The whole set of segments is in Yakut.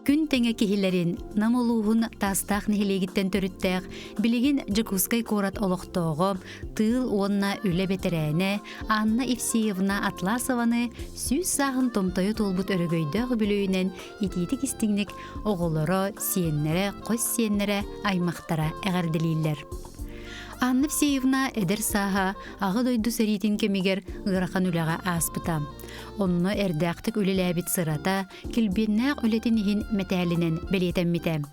Күн тэҥэ киһилэрин Нам улууһун Таастаах нэһилиэгиттэн төрүттээх, билигин Дьокуускай куорат олохтооҕо, тыыл уонна үлэ бэтэрээнэ Анна Евсеевна Атласованы 100 сааһын томтойо туолбут өрөгөйдөөх үбүлүөйүнэн итиитик-истиҥник оҕолоро, сиэннэрэ, хос сиэннэрэ, аймахтара эҕэрдэлииллэр. Анна Евсеевна эдэр сааһа Аҕа дойду сэриитин кэмигэр ыарахан үлэҕэ ааспыта. Онно эрдээхтик үлэлээбит сырата, килбиэннээх үлэтин иһин мэтээлинэн бэлиэтэммитэ.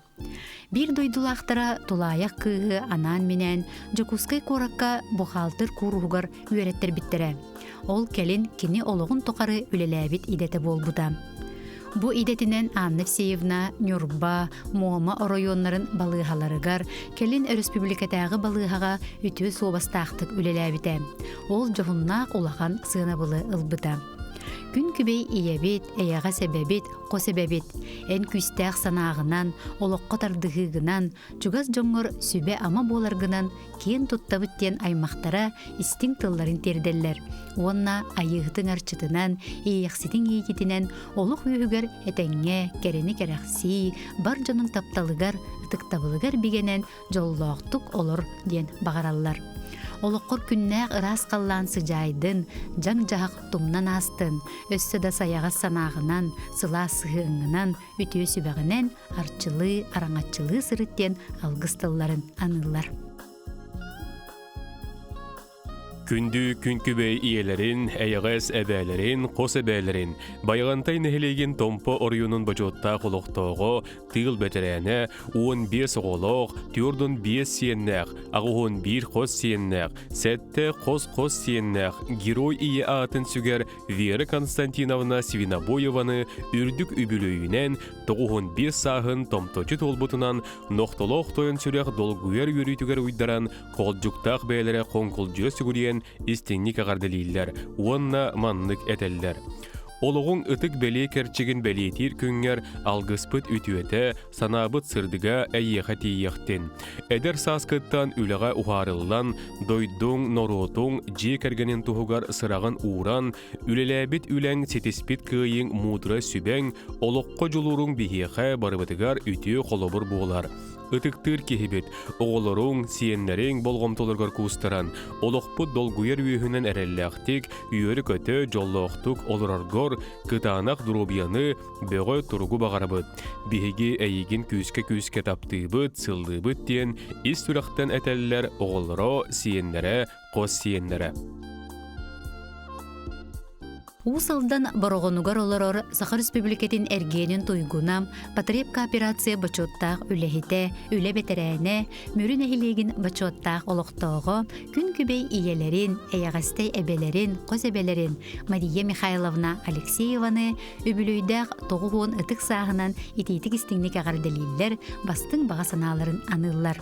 Биир дойдулаахтара тулаайах кыыһы анаан-минээн Дьокуускай куоракка бухгалтер кууруһугар үөрэттэрбиттэрэ. Ол кэлин кини олоҕун тухары үлэлээбит идэтэ буолбута. Бу идэтинэн Анна Евсеевна Ньурба, Муома оройуоннарын балыыһаларыгар, кэлин өрөспүүбүлүкэтээҕи балыыһаҕа үтүө суобастаахтык үлэлээбитэ. Ол дьоһуннаах улахан сыанабылы ылбыта. Күн күбэй ийэбит, эйэҕэс эбэбит, хос эбэбит. Эн күүстээх санааҕынан, олоххо тардыһыыгынан, чугас дьоҥҥор сүбэ-ама буоларгынан киэн туттабыт диэн аймахтара истиҥ тылларын тиэрдэллэр уонна айыыһытыҥ арчытынан, иэйэхситиҥ иэйиитинэн олох үөһүгэр этэҥҥэ, кэрэни кэрэхсии, бар дьонуҥ тапталыгар, ытыктабылыгар бигэнэн дьоллоохтук олор диэн баҕараллар. Олоххор күннээх ыраас халлаан сыдьаайдын, дьаҥ-дьаһах тумнан аастын, өссө да сайаҕас санааҕынан, сылаас сыһыаҥҥынан, үтүө сүбэҕинэн арчылыы, араҥаччылыы сырыт диэн алгыс тылларын аныыллар. Күндү күн-күбэй ийэлэрин, эйэҕэс эбээлэрин, хос эбээлэрин, Байаҕантай нэһилиэгин Томпо оройуонун бочуоттаах олохтооҕо, тыыл бэтэрээнэ, 15 оҕолоох, 45 сиэннээх, 81 хос сиэннээх, сэттэ хос-хос сиэннээх Герой ийэ аатын сүгэр Вера Константиновна Свинобоеваны үрдүк үбүлүөйүнэн 95 сааһын томточу туолбутунан нохтолоох тойон сүрэх долгуйар үөрүүтүгэр уйдаран Холдьуктаах бэйэлэрэ хоҥкулдьуйа сүгүрүйэн истиҥник эҕэрдэлииллэр уонна маннык этэллэр. Олоҕуҥ ытык бэлиэ кэрчигин бэлиэтиир күҥҥэр алгыспыт үтүөтэ, санаабыт сырдыга эйиэхэ тиийиэхтин. Эдэр сааскыттан үлэҕэ уһаарыллан, дойдуҥ, норуотуҥ, дьиэ кэргэнин туһугар сыраҕын ууран, үлэлээбит үлэҥ, ситиспит кыайыыҥ муударай сүбэҥ, олоххо дьулууруҥ биһиэхэ барыбытыгар үтүө холобур буолар. Ытыктыыр киһибит, оҕолоруҥ, сиэннэриҥ болҕомтолоругар куустаран, олохпут долгуйар үөһүнэн эрэллээхтик, үөрэ-көтө, дьоллоохтук олороргор кытаанах доруобуйаны, бөҕө туругу баҕарабыт. Биһиги эйигин күүскэ-күүскэ таптыыбыт, сыллыыбыт диэн ис сүрэхтэн этэллэр оҕолоро, сиэннэрэ, хос сиэннэрэ. Уус Алдан Бороҕонугар олорор Саха Республикатын эргиэнин туйгуна, потребкооперация бочуоттаах үлэһитэ, үлэ бэтэрээнэ, Мүрү нэһилиэгин бочуоттаах олохтооҕо, күн күбэй ийэлэрин, эйэҕэстэй эбэлэрин, хос эбэлэрин Мария Михайловна Алексееваны үбүлүөйдээх 90 ытык сааһынан итиитик-истиҥник эҕэрдэлииллэр, бастыҥ баҕа санааларын аныыллар.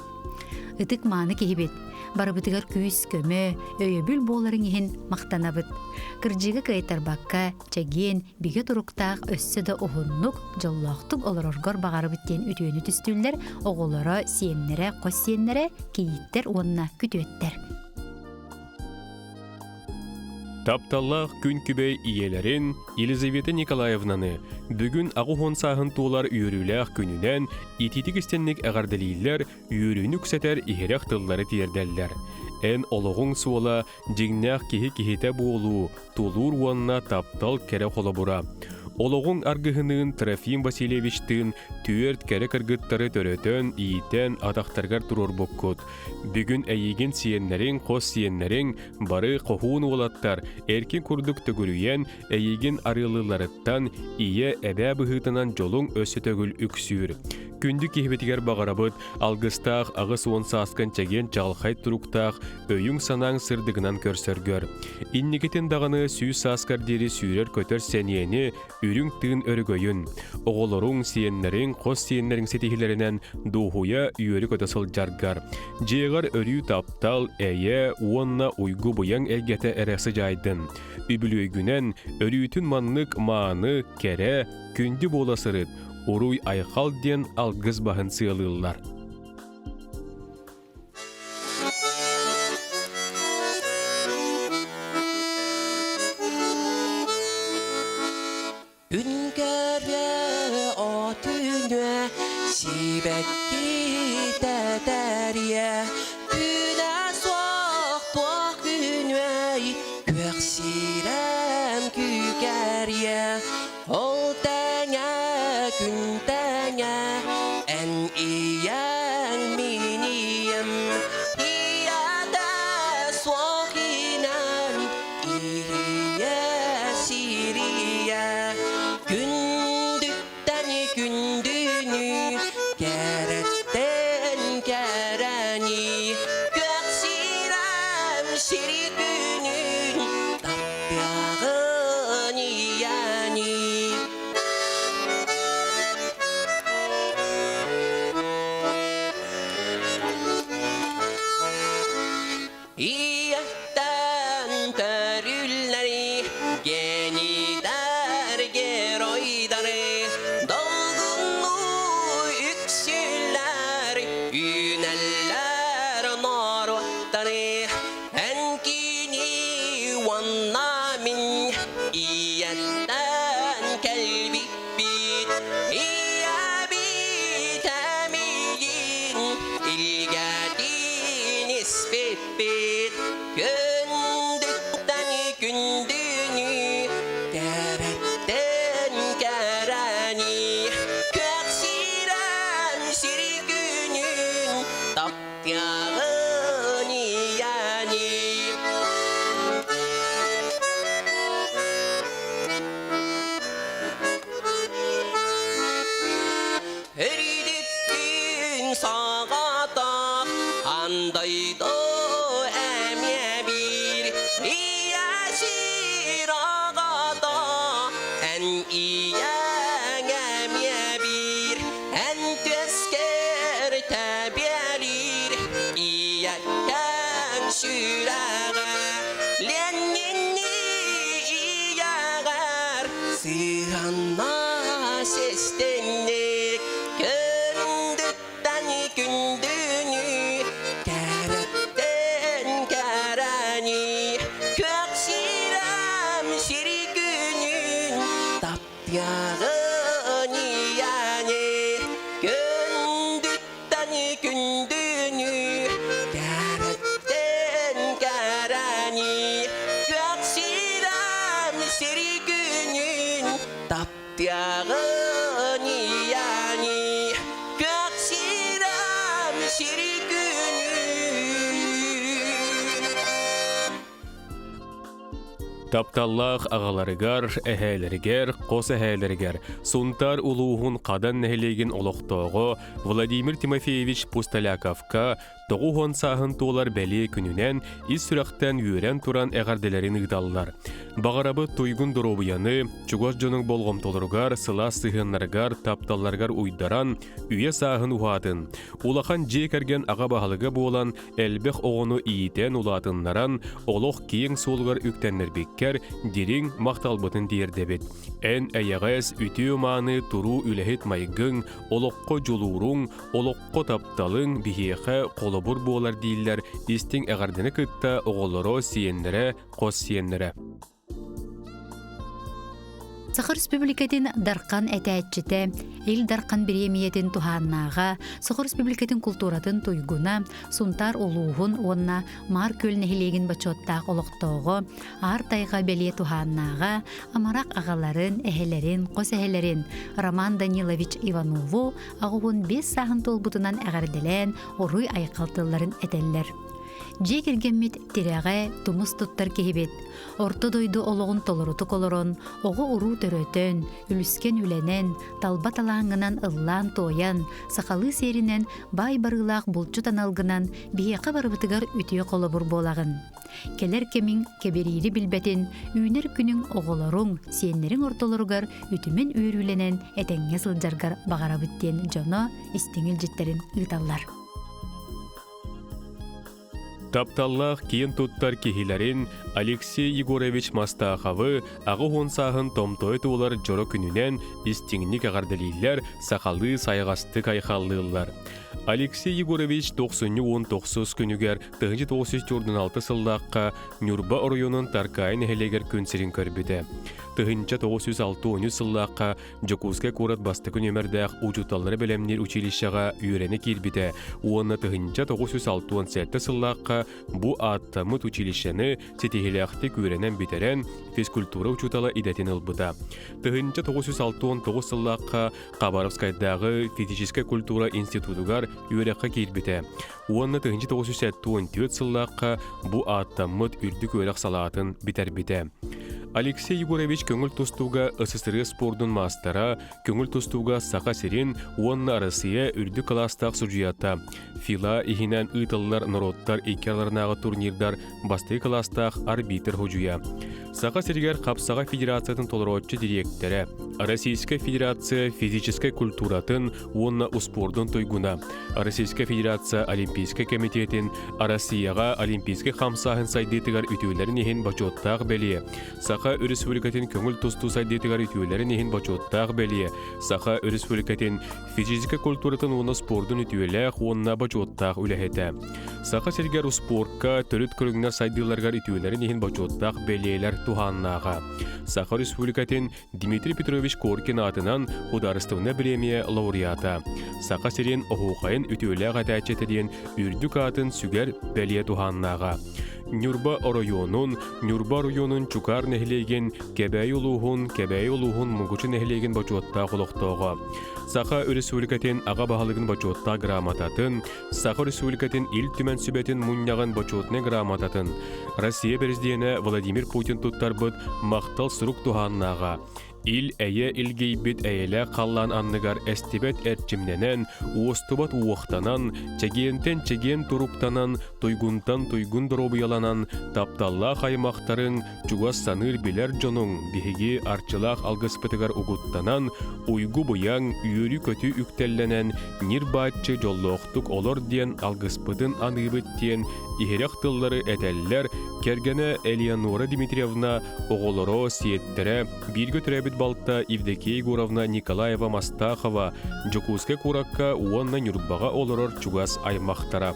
Ытык-мааны киһибит, барыбытыгар күүс-көмө, өйөбүл буоларыҥ иһин махтанабыт. Кырдьыгы кыайтарбакка, чэгиэн, бигэ туруктаах өссө да уһуннук, дьоллоохтук олороргор баҕарабыт диэн үтүөнү түстүүллэр оҕолоро, сиэннэрэ, хос сиэннэрэ, кийииттэр уонна күтүөттэр. Тапталлаах күн күбэй ийэлэрин Елизавета Николаевнаны бүгүн 80 сааһын туолар үөрүүлээх күнүнэн итиитик истинник эҕэрдэлииллэр, үөрүүнү үксэтэр иһирэх тыллары тиэрдэллэр. Эн олоҕуҥ суола дьиҥнээх киһи киһитэ буолуу, тулуур уонна таптал кэрэ холобура. Олоҕуҥ аргыһыныын Трофим Васильевичтыын түөрт кэрэ кыргыттары төрөтөн, иитэн, атахтарыгар туруорбуккут. Бүгүн эйигин сиэннэриҥ, хос сиэннэриҥ, бары хоһуун уолаттар эркин курдук төгүрүйэн, эйигин арыалыылларыттан ийэ, эбээ быһыытынан дьолуҥ өссө төгүл үксүүр. Күндү киһибитигэр баҕарабыт алгыстаах 80 сааскын чэгиэн чаҕылхай туруктаах өйүҥ-санааҥ сырдыгынан көрсөргөр. Инникитин даҕаны 100 сааскар диэри сүүрэр-көтөр сэниэни, үрүҥ тыын өрөгөйүн, оҕолоруҥ, сиэннэриҥ, хос сиэннэриҥ ситиһиилэринэн дуоһуйа үөрэ-көтө сылдьаргар. Дьиэҕэр өрүү таптал, эйэ уонна уйгу-быйаҥ эйгэтэ эрэ сыдьаайдын. Үбүлүөйгүнэн өрүүтүн маннык мааны, кэрэ, күндү буола сырыт, уруй-айхал диэн алгыс баһын сыалыыллар. Күн кэрэ. Түнүө сибэкки тэтэрийэ Күнэ суох туох күнүөй Күөх сирэм күүкэрийэ Ол тэҥэ күн тэҥэ Эн ийэҥ мин ийэм Ийэтэ суох инэн Ийэ сирийэ Күндүттэн күндүнү Кэрэттэн кэрэни Күөх сирэм сири күнүн Таптыаҕын ийэни Ийэттэн төрүллэри генийдэр геройдары долгуннуу үксүллэр үүнэллэр норуоттары эн кини уонна мин ийэттэн кэлбиппит ийэбит эмиийин илгэтин испиппит күндүттэн күндүнү кэрэттэн кэрэни күөх сирэн сири күнүн таптыаҕын ийэни. Эридиттин саҕатах андайда эмиэ биир ийэ сир аҕата эн ийэҥ эмиэ биир эн түөскэр тэбиэлиир ийэккэҥ сүрэҕэ Ленинни ийэҕэр сыһанна систинник күндүттэн күндүнү кэрэттэн кэрэни күөх сирэм сири күнүн таптыаҕын ийэни күндүттэн күндүнү кэрэттэн кэрэни күөх сирэм сири күнүн таптыаҕын ийэни күөх сирэм сири күнүн. Тапталлаах аҕаларыгар, эһээлэригэр, хос эһээлэригэр Сунтаар улууһун Хадан нэһилиэгин олохтооҕо Владимир Тимофеевич Пустоляковка 90 сааһын туолар бэлиэ күнүнэн ис сүрэхтэн үөрэн туран эҕэрдэлэрин ыыталлар. Баҕарабыт туйгун доруобуйаны, чугас дьонуҥ болҕомтолоругар, сылаас сыһыаннарыгар, тапталларыгар уйдаран, үйэ сааһын уһаатын. Улахан дьиэ кэргэн аҕа баһылыга буолан, элбэх оҕону иитэн улаатыннаран, олох киэҥ суолугар үктэннэрбиккэр дириҥ махталбытын тиэрдэбит. Эн эйэҕэс, үтүө-мааны туруу үлэһит майгыҥ, олоххо дьулууруҥ, олоххо тапталыҥ биһиэхэ холобур буолар дииллэр истиҥ эҕэрдэни кытта оҕолоро, сиэннэрэ, хос сиэннэрэ. Саха Республикатын Дархан этээччитэ, Ил Дархан бириэмийэтин туһааннааҕа, Саха Республикатын култууратын туйгуна, Сунтаар улууһун уонна Маар Күөл нэһилиэгин бочуоттаах олохтооҕо, Аар тайҕа бэлиэ туһааннааҕа, амарах аҕаларын, эһэлэрин, хос эһэлэрин Роман Данилович Иванову 85 сааһын туолбутунан эҕэрдэлээн, уруй айхал тылларын этэллэр. Дьиэ кэргэммит тирэҕэ, тумус туттар киһибит. Орто дойду олоҕун толорутук олорон, оҕо-уруу төрөтөн, үлүскэн үлэнэн, талба талааҥҥынан ыллаан-туойан, сахалыы сиэринэн баай барыылаах булчут аналгынан биһиэхэ барыбытыгар үтүө холобур буолаҕын. Кэлэр кэмиҥ кэбириири билбэтин, үүнэр күнүҥ оҕолоруҥ, сиэннэриҥ ортолоругар үтүмэн үөрүүлэнэн этэҥҥэ сылдьаргар баҕарабыт диэн дьоно истиҥ илдьиттэрин ыыталлар. Тапталлаах киэн туттар киһилэрин Алексей Егорович Мастаховы 80 сааһын томтойо туолар дьоро күнүнэн истиҥник эҕэрдэлииллэр, сахалыы сайаҕастык айхаллыыллар. Алексей Егорович тохсунньу уон тохсус күнүгэр 1946 сыллаахха Ньурба оройуонун Таркаайы нэһилиэгэр күн сирин көрбүтэ. 1963 сыллаахха Дьокуускай куорат бастакы нүөмэрдээх учууталлары бэлэмниир училищеҕа үөрэнэ киирбитэ уонна 1967 сыллаахха бу ааттаммыт училищены ситиһиилээхтик үөрэнэн бүтэрэн физкультура учуутала идэтин ылбыта. 1969 сыллаахха Хабаровскайдааҕы физическэй культура институтугар үөрэххэ киирбитэ уонна 1974 сыллаахха бу ааттаммыт үрдүк үөрэх салаатын бүтэрбитэ. Алексей Егорович көҥүл тустууга СССР спордун маастара, көҥүл тустууга Саха сирин уонна Россия үрдүк кылаастаах судьуйата, ФИЛА иһинэн ыытыллар норуоттар икки ардыларынааҕы турнирдар бастакы кылаастаах арбитр судьуйа. Саха сиригэр Хапсаҕай Федерациятын толорооччу дириэктэрэ, Российскай Федерация физическэй культуратын уонна успуордун туйгуна, Российскай Федерация Олимпийскай кэмитиэтин Россияҕа Олимпийскай хамсааһын сайдыытыгар үтүөлэрин иһин бочуоттаах бэлиэ, Саха Өрөспүүбүлүкэтин көҥүл тустуу сайдыытыгар үтүөлэрин иһин бочуоттаах бэлиэ, Саха Өрөспүүбүлүкэтин физическэй культуратын уонна спордун үтүөлээх уонна бочуоттаах үлэһитэ. Саха сиригэр успуорка төрүт көрүҥнэр сайдыыларыгар үтүөлэрин иһин бочуоттаах бэлиэлэр туһааннааҕа. Саха Республикатын Дмитрий Петрович Коркин аатынан Художественнай премия лауреата, Саха сирин оһуохайын үтүөлээх этээччитэ диэн үрдүк аатын сүгэр бэлиэ туһааннааҕа. Ньурба оройуонун, Ньурба оройуонун Чукаар нэһилиэгин, Кэбээйи улууһун, Кэбээйи улууһун Мугучу нэһилиэгин бочуоттаах олохтооҕо. Саха Республикатын аҕа баһылыгын бочуоттаах грамотатын, Саха Республикатын Ил Түмэн Сүбэтин мунньаҕын бочуотунай грамотатын, Россия Президенэ Владимир Путин туттарбыт Махтал сурук туһааннааҕа, Ил-эйэ илгийбит эйэлээх халлаан анныгар эстибэт эрчимнэнэн, уостубат уохтанан, чэгиэнтэн чэгиэн туруктанан, туйгунтан туйгун доруобуйаланан, тапталлаах аймахтарыҥ, чугас саныыр-билэр дьонуҥ биһиги арчылаах алгыспытыгар угуттанан, уйгу-быйаҥ, үөрүү-көтүү үктэллэнэн, ньир-бааччы дьоллоохтук олор диэн алгыспытын аныыбыт диэн иһирэх тыллары этэллэр кэргэнэ Элеонора Дмитриевна, оҕолоро, сиэттэрэ, бииргэ төрөөбүт балта Евдокия Егоровна Николаева-Мастахова, Дьокуускай куоракка уонна Ньурбаҕа олорор чугас аймахтара.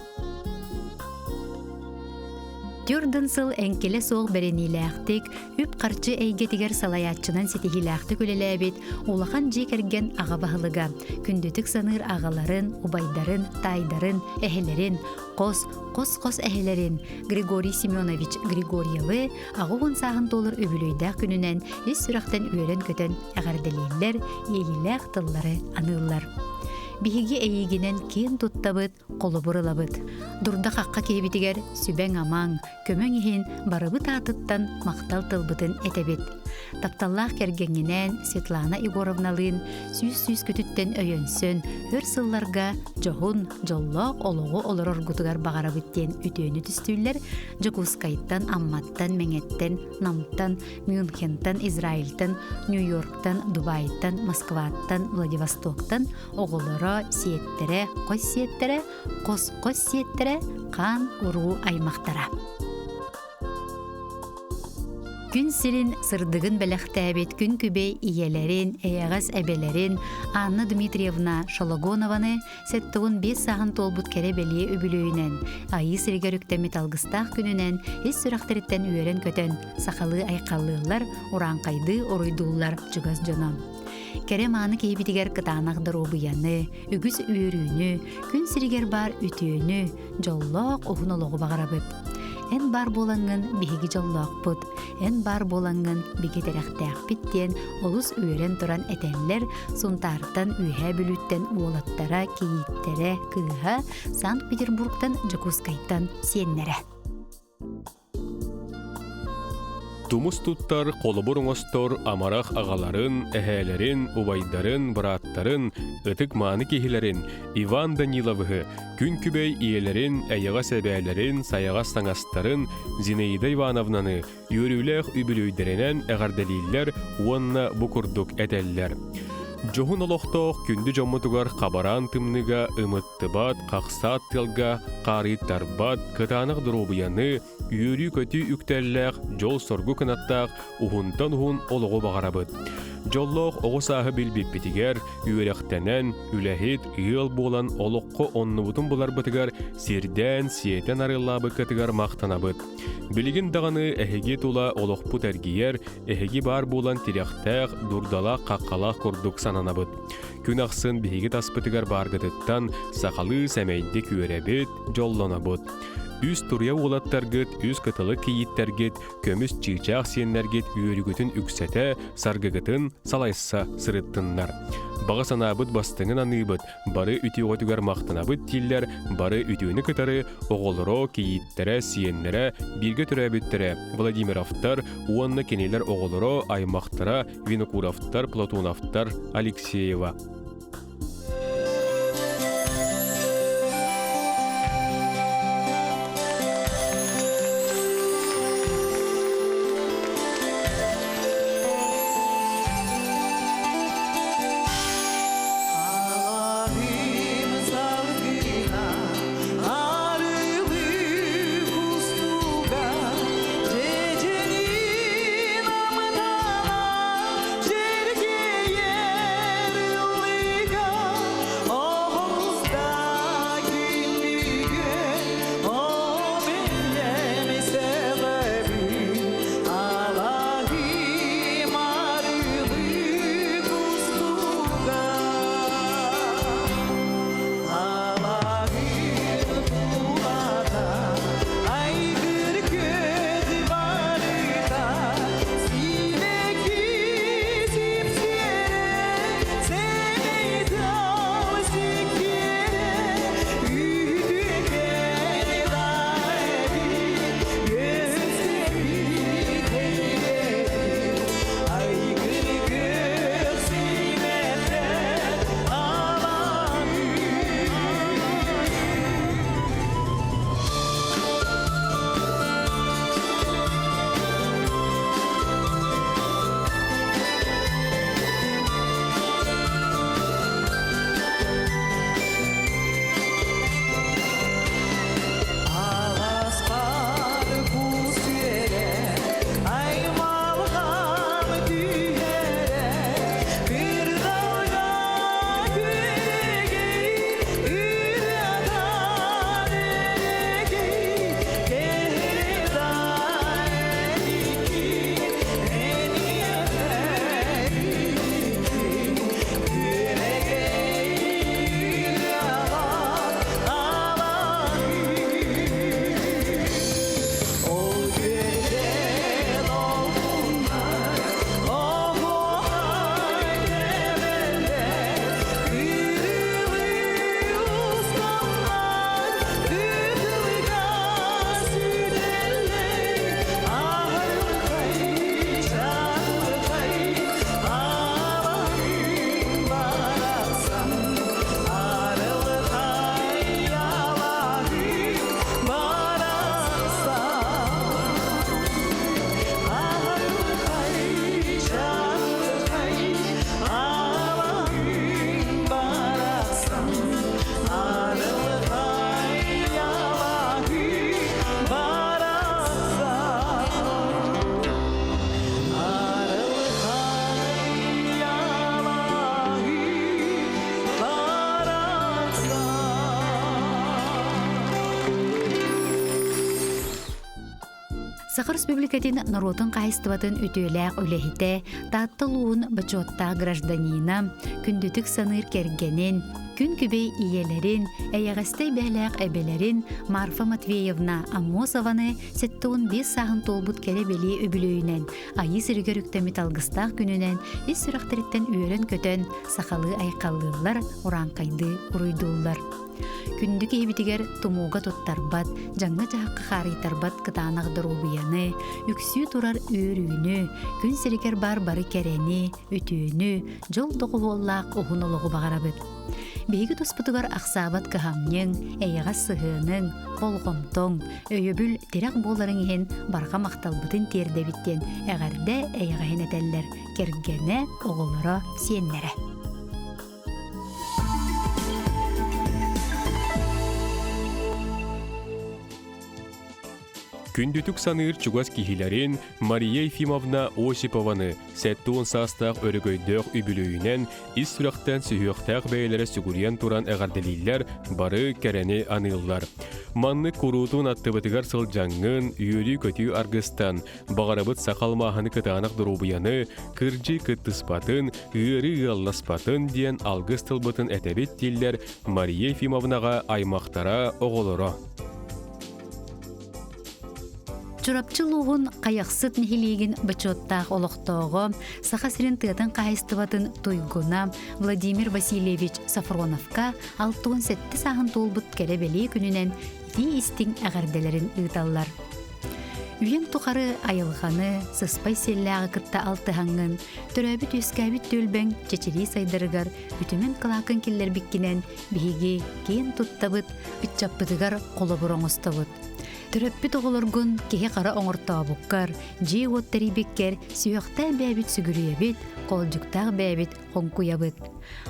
Түөрдэн сыл эҥкилэ суох бэриниилээхтик, үп-харчы эйгэтигэр салайааччынан ситиһиилээхтик үлэлээбит улахан дьиэ кэргэн аҕа баһылыга, күндүтүк саныыр аҕаларын, убайдарын, таайдарын, эһэлэрин, хос, хос-хос эһэлэрин Григорий Семенович Григорьевы 80 сааһын туолар үбүлүөйдээх күнүнэн ис сүрэхтэн үөрэн-көтөн эҕэрдэлииллэр, иэйиилээх тыллары аныыллар. Биһиги эйиигинэн киэн туттабыт, холобур ылабыт. Дурда-хахха киһибитигэр сүбэҥ-амаҥ, көмөҥ иһин барыбыт аатыттан махтал тылбытын этэбит. Тапталлаах кэргэҥҥинээн Светлана Егоровналыын сүүс-сүүс күтүттэн өйөнсөн, өр сылларга дьоһун, дьоллоох олоҕу олороргутугар баҕарабыт диэн үтүөнү түстүүллэр Дьокуускайтан, Амматтан, Мэҥэттэн, Намтан, Мюнхентан, Израильтан, Нью-Йорктан, Дубайтан, Москваттан, Владивостоктан оҕолоро, сиэттэрэ, хос сиэттэрэ, хос-хос сиэттэрэ, хаан уруу аймахтара. Күн сирин сырдыгын бэлэхтээбит күн күбэй ийэлэрин, эйэҕэс эбэлэрин Анна Дмитриевна Шологонованы 75 сааһын туолбут кэрэ бэлиэ үбүлүөйүнэн, Айыы сиригэр үктэммит алгыстаах күнүнэн ис сүрэхтэриттэн үөрэн-көтөн, сахалыы айхаллыыллар, урааҥхайдыы уруйдууллар чугас дьоно. Кэрэ-мааны киһибитигэр кытаанах доруобуйаны, үгүс үөрүүнү, күн сиригэр баар үтүөнү, дьоллоох уһун олоҕу баҕарабыт. Эн баар буолаҥҥын биһиги дьоллоохпут, эн баар буолаҥҥын бигэ тирэхтээхпит диэн олус үөрэн туран этэллэр Сунтаартан, Үөһээ Бүлүүттэн уолаттара, кийииттэрэ, кыыһа, Санкт-Петербургтан, Дьокуускайтан сиэннэрэ. Тумус туттар, холобур оҥостор амарах аҕаларын, эһээлэрин, убайдарын, бырааттарын, ытык-мааны киһилэрин Иван Даниловыһы, күн күбэй ийэлэрин, эйэҕэс эбээлэрин, сайаҕас таҥастарын Зинаида Ивановнаны үөрүүлээх үбүлүөйдэринэн эҕэрдэлииллэр уонна бу курдук этэллэр. Дьоһун олохтоох күндү дьоммутугар хабараан тымныыга ымыттыбат, хахсаат тыалга хаарыйтарбат, кытаанах доруобуйаны, үөрүү-көтүү үктэллээх, дьол-соргу кынаттаах уһунтан уһун олоҕу баҕарабыт. Дьоллоох оҕо сааһы билбиппитигэр, үөрэхтэнэн, үлэһит, ыал буолан олоххо оннубутун буларбытыгар сирдээн, сиэтэн арыаллаабыккытыгар махтанабыт. Билигин даҕаны эһиги тула олохпут эргийэр, эһиги баар буолан тирэхтээх, дурдалаах-хаххалаах курдук сананабыт. Күн ахсын биһиги таспытыгар бааргытыттан сахалыы сэмэйдик үөрэбит, дьоллонобут. Үс туруйа уолаттаргыт, үс кытылык кийииттэргит, көмүс чыычаах сиэннэргит үөрүүгүтүн үксэтэ, саргыгытын салайса сырыттыннар. Баҕа санаабыт бастыҥын аныыбыт, бары үтүөҕүтүгэр махтанабыт дииллэр, бары үтүөнү кытары оҕолоро, кийииттэрэ, сиэннэрэ, бииргэ төрөөбүттэрэ Владимировтар уонна кинилэр оҕолоро, аймахтара Винокуровтар, Платоновтар, Алексеева. Алаһым салгына, арылы кустуга, дьэдьэнин амтана, дьэргэйэр ыллыга, оҕуста күндүгү, о бэйэм сөҕөбүн, алаһым арылы кустуга. Алаһым тулата, айгыр көз барыта, сибэкки сипсиэрэ, сэмэй тал сиккиэрэ, үтүкэн эбит, көстөбүт эйгэбит, айгыр көз симэтэ, алаһым. Аласпар кус үөрэ, аймалҕан түһэрэ, кырдалга күөгэй, ырыадан өрөгөй, кэһирдай икки, эниэтэ икки, күөрэгэй ырыалар алаһыы. Ол күөрдэн олуннар, оһуохай тэбэллэр, кырылыы устаннар, кытылыга сүтэллэр, аһылхай, чаҕылхай, алаһыым барахсан, арылхай алаһыым барахсан. Аһылхай, чаҕылхай, алаһыым барахсан, арылхай алаһыым барахсан. Арылхай алаһыым барахсан. Саха Республикатын норуотун хаһайыстыбатын үтүөлээх үлэһитэ, Таатта улууһун бочуоттаах гражданина, күндүтүк саныыр кэргэнин, күн күбэй ийэлэрин, эйэҕэстэй бэйэлээх эбэлэрин Марфа Матвеевна Аммосованы 75 сааһын туолбут кэрэ бэлиэ үбүлүөйүнэн, Айыы сиригэр үктэммит алгыстаах күнүнэн ис сүрэхтэриттэн үөрэн-көтөн сахалыы айхаллыыллар, урааҥхайдыы уруйдууллар. Күндү киһибитигэр тумууга туттарбат, дьаҥҥа-дьаһахха хаарыйтарбат кытаанах доруобуйаны, үксүү турар үөрүүнү, күн сиригэр баар бары кэрэни, үтүөнү, дьол доҕуһуоллаах уһун олоҕу баҕарабыт. Биһиги туспутугар ахсаабат кыһамньыҥ, эйэҕэс сыһыаныҥ, болҕомтоҥ, өйөбүл тирэх буоларыҥ иһин барҕа махталбытын тиэрдэбит диэн эҕэрдэ эйэҕэһин этэллэр кэргэнэ, оҕолоро, сиэннэрэ. Күндүтүк саныыр чугас киһилэрин Мария Ефимовна Осипованы 70 саастаах өрөгөйдөөх үбүлүөйүнэн ис сүрэхтэн сүһүөхтээх бэйэлэрэ сүгүрүйэн туран эҕэрдэлииллэр, бары кэрэни аныыллар. Маннык куруутун аттыбытыгар сылдьаҥҥын, үөрүү-көтүү аргыстан, баҕарабыт саха алмааһыны кытаанах доруобуйаны, кырдьыы кыттыспатын, ыарыы ыалласпатын диэн алгыс тылбытын этэбит дииллэр Мария Ефимовнаҕа аймахтара, оҕолоро. Чурапчы улууһун Хайахсыт нэһилиэгин бочуоттаах олохтооҕо, Саха сирин тыатын хаһаайыстыбатын туйгуна Владимир Васильевич Софроновка 67 сааһын туолбут кэрэ-бэлиэ күнүнэн итии-истиҥ эҕэрдэлэрин ыыталлар. Үйэҥ тухары айылҕаны, сыспай сиэллээҕи кытта алтыһаҥҥын, төрөөбүт-үөскээбит түөлбэҥ чэчирии сайдарыгар үтүмэн кылааккын киллэрбиккинэн биһиги киэн туттабыт, ыччаппытыгар холобур оҥостобут. Төрөппүт оҕолоргун киһи-хара оҥортообуккар, дьиэ-уот тэрийбиккэр сүһүөхтээх бэйэбит сүгүрүйэбит, холдьуктаах бэйэбит хоҥкуйабыт.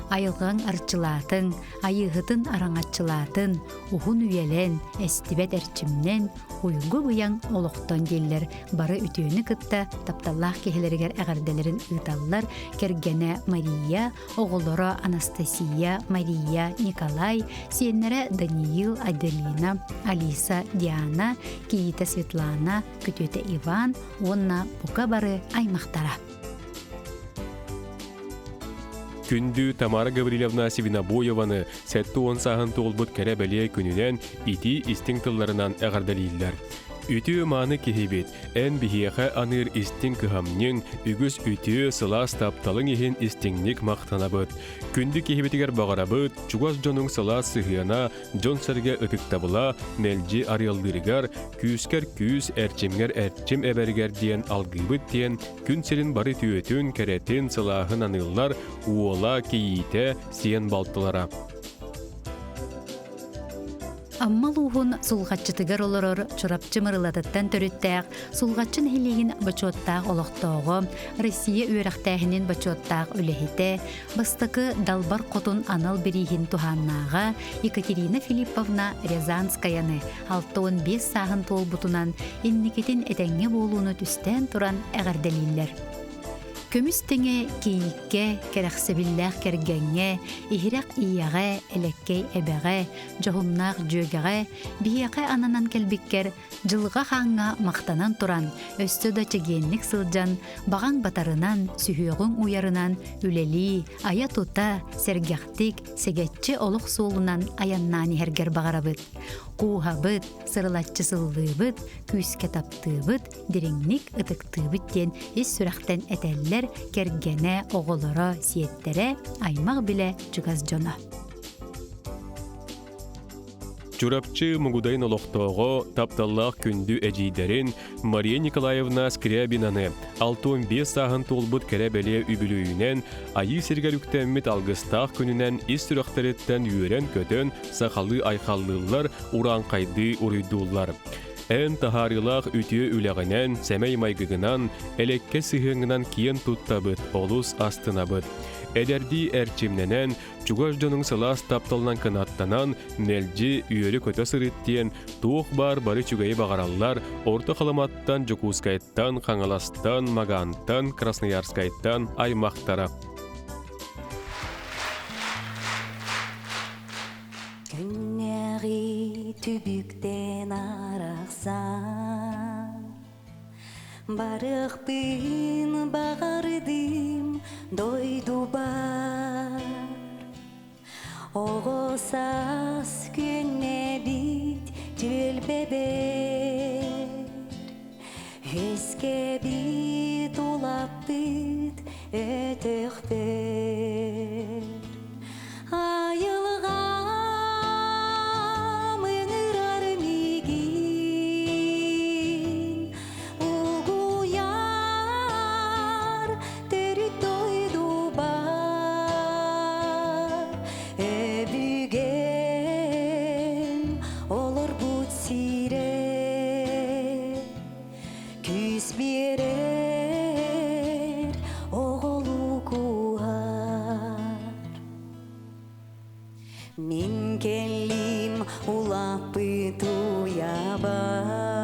Айылҕаҥ арчылаатын, айыыһытын араҥаччылаатын, уһун үйэлэн, эстибэт эрчимнэн, уйгу-быйаҥ олохтон дииллэр бары үтүөнү кытта тапталлаах киһилэригэр эҕэрдэлэрин ыыталлар кэргэнэ Мария, оҕолоро Анастасия, Мария, Николай, сиэннэрэ Даниил, Аделина, Алиса, Диана, кийиитэ Светлана, күтүөтэ Иван уонна бука бары аймахтара. Күндү Тамара Гаврильевна Сивинобоеваны 70 сааһын туолбут кэрэ-бэлиэ күнүнэн итии истиҥ тылларынан эҕэрдэлииллэр. Үтүө мааны киһибит, эн биһиэхэ аныыр истиҥ кыһамньыҥ, үгүс үтүө, сылаас тапталыҥ иһин истиҥник махтанабыт. Күндү киһибитигэр баҕарабыт, чугас дьонуҥ сылаас сыһыана, дьон-сэргэ ытыктабыла мэлдьи арыаллыырыгар, күүскэр күүс, эрчимҥэр эрчим эбэригэр диэн алгыыбыт диэн күн сирин бары үтүөтүн, кэрэтин, сылааһын аныыллар уола, кийиитэ, сиэн балтылара. Амма улууһун Сулҕаччытыгар олорор Чурапчы Мырылатыттан төрүттээх Сулҕаччы нэһилиэгин бочуоттаах олохтооҕо, Россия үөрэхтээһинин бочуоттаах үлэһитэ, бастакы Далбар Хотун анал бирииһин туһааннааҕа Екатерина Филипповна Рязанскаяны 65 сааһын туолбутунан инникитин этэҥҥэ буолууну түстээн туран эҕэрдэлииллэр. Көмүс тэҥэ кийииккэ, кэрэхсэбиллээх кэргэҥҥэ, иһирэх ийэҕэ, элэккэй эбэҕэ, дьоһуннаах дьүөгэҕэ, биһиэхэ ананан кэлбиккэр дьылҕа хааҥҥа махтанан туран, өссө да чэгиэнник сылдьан, баҕаҥ батарынан, сүһүөҕүҥ уйарынан үлэлии, айа-тута, сэргэхтик, сэгэччи олох суолунан айаннаан иһэргэр баҕарабыт. Кууһабыт, сырылаччы сыллыыбыт, күүскэ таптыыбыт, дириҥник ытыктыыбыт диэн ис сүрэхтэн этэллэр кэргэнэ, оҕолоро, сиэттэрэ, аймах-билэ чугас дьоно. Чурапчы Мугудайын олохтооҕо, тапталлаах күндү эдьиийдэрин Мария Николаевна Скрябинаны 65 сааһын туолбут кэрэ-бэлиэ үбүлүөйүнэн Айыы сиригэр үктэммит алгыстаах күнүнэн ис сүрэхтэриттэн үөрэн-көтөн сахалыы айхаллыыллар, урааҥхайдыы уруйдууллар. Эн таһаарыылаах үтүө үлэҕинэн, сэмэй майгыгынан, элэккэ сыһыаҥҥынан киэн туттабыт, олус астынабыт. Эдэрдии эрчимнэнэн, чугас дьонуҥ сылаас тапталынан кынаттанан, мэлдьи үөрэ-көтө сырыт диэн туох баар бары үчүгэйи баҕараллар Орто Халыматтан, Дьокуускайтан, Хаҥаластан, Магантан, Красноярскайтан аймахтара. Күннээҕи түбүктэн арахсан Барыахпын баҕардым дойдубар Оҕо саас күннэбит түөлбэбэр Үөскэбит улаппыт өтөхпөр Айылҕам ыҥырар миигин, угуйар төрүт дойдубар. Өбүгэм олорбут сирэ Күүс биэрэр оҕолуу кууһар. Мин кэллим улаппыт уйабар.